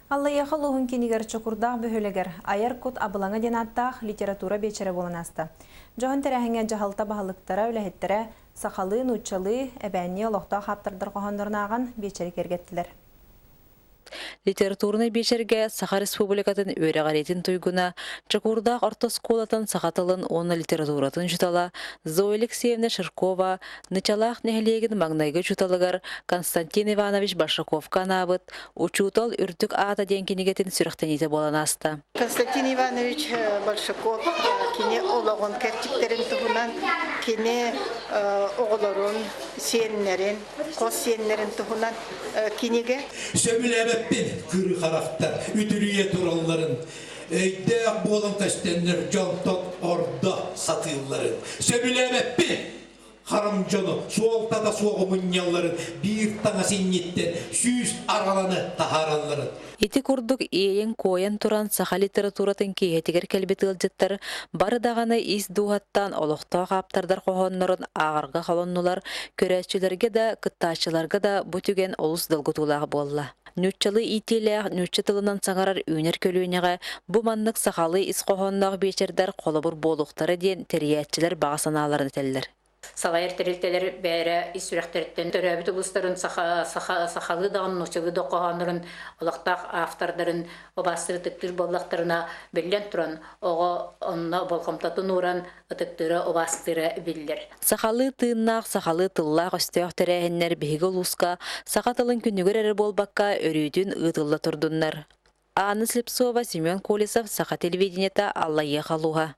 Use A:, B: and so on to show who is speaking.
A: Аллайыаха улууһун киинигэр Чокурдаах бөһүөлэгэр Айар кут абылаҥа диэн ааттаах литература биэчэрэ буолан ааста. Дьоһун тэрээһиҥҥэ дьаһалта баһылыктара, үлэһиттэрэ сахалыы, нууччалыы, эбээннии олохтоох ааптардар хоһооннорун ааҕан биэчэри киэргэттилэр.
B: Литературнай биэчэргэ Саха Республикатын үөрэҕириитин туйгуна, Чокуурдаах орто оскуолатын саха тылын уонна литературатын учуутала Зоя Алексеевна Ширкова Нычалаах нэһилиэгин маҥнайгы учууталыгар Константин Иванович Большаковка анаабыт «Учуутал үрдүк аата» диэн кинигэтин сүрэхтэниитэ буолан ааста.
C: Константин Иванович Большаков кини олоҕун кэрчиктэрин туһунан, кини оҕолорун, сиэннэрин, хос сиэннэрин туһунан кинигэ.
D: Сөбүлээбэппин кырыы харахтар үтүрүйэ туралларын, өйдөөх буолан көстөннөр дьонтон ордо сатыылларын. Сөбүлээбэппин харам дьону суолтата суоҕу мунньалларын, биир таҥас инниттэн сүүс араланы таһааралларын.
B: Ити курдук иэйэн-куойан туран саха литературатын киэһэтигэр кэлбит ыалдьыттар бары даҕаны ис дууһаттан олохтоох ааптардар хоһооннорун ааҕарга холоннулар, көрөөччүлэргэ да, кыттааччыларга да бу түгэн олус долгутуулаах буолла. Нууччалыы иитиилээх нуучча тылынан саҥарар үүнэр көлүөнэҕэ бу маннык сахалыы ис хоһоонноох биэчэрдэр холобур буолуохтара диэн тэрийээччилэр баҕа санааларын этэллэр.
E: Салайар тэрилтэлэр бээрэ ис сүрэхтэриттэн төрөөбүт улуустарын саха, саха, сахалыы даҕаны нууччалыы да хоһооннорун олохтоох автордарын убаастыыр ытыктыыр буоллахтарына, биллэн туран, оҕо онно болҕомтотун ууран ытыктыыра, убаастыыра биллэр.
B: Сахалыы тыыннаах, сахалыы тыллаах-өстөөх тэрээһиннэр биһиги улууска саха тылын күнүгэр эрэ буолбакка, өрүүтүн ыытылла турдуннар. Анна Слепцова, Семен Колесов, Саха телевидениета, Аллайыаха улууһа.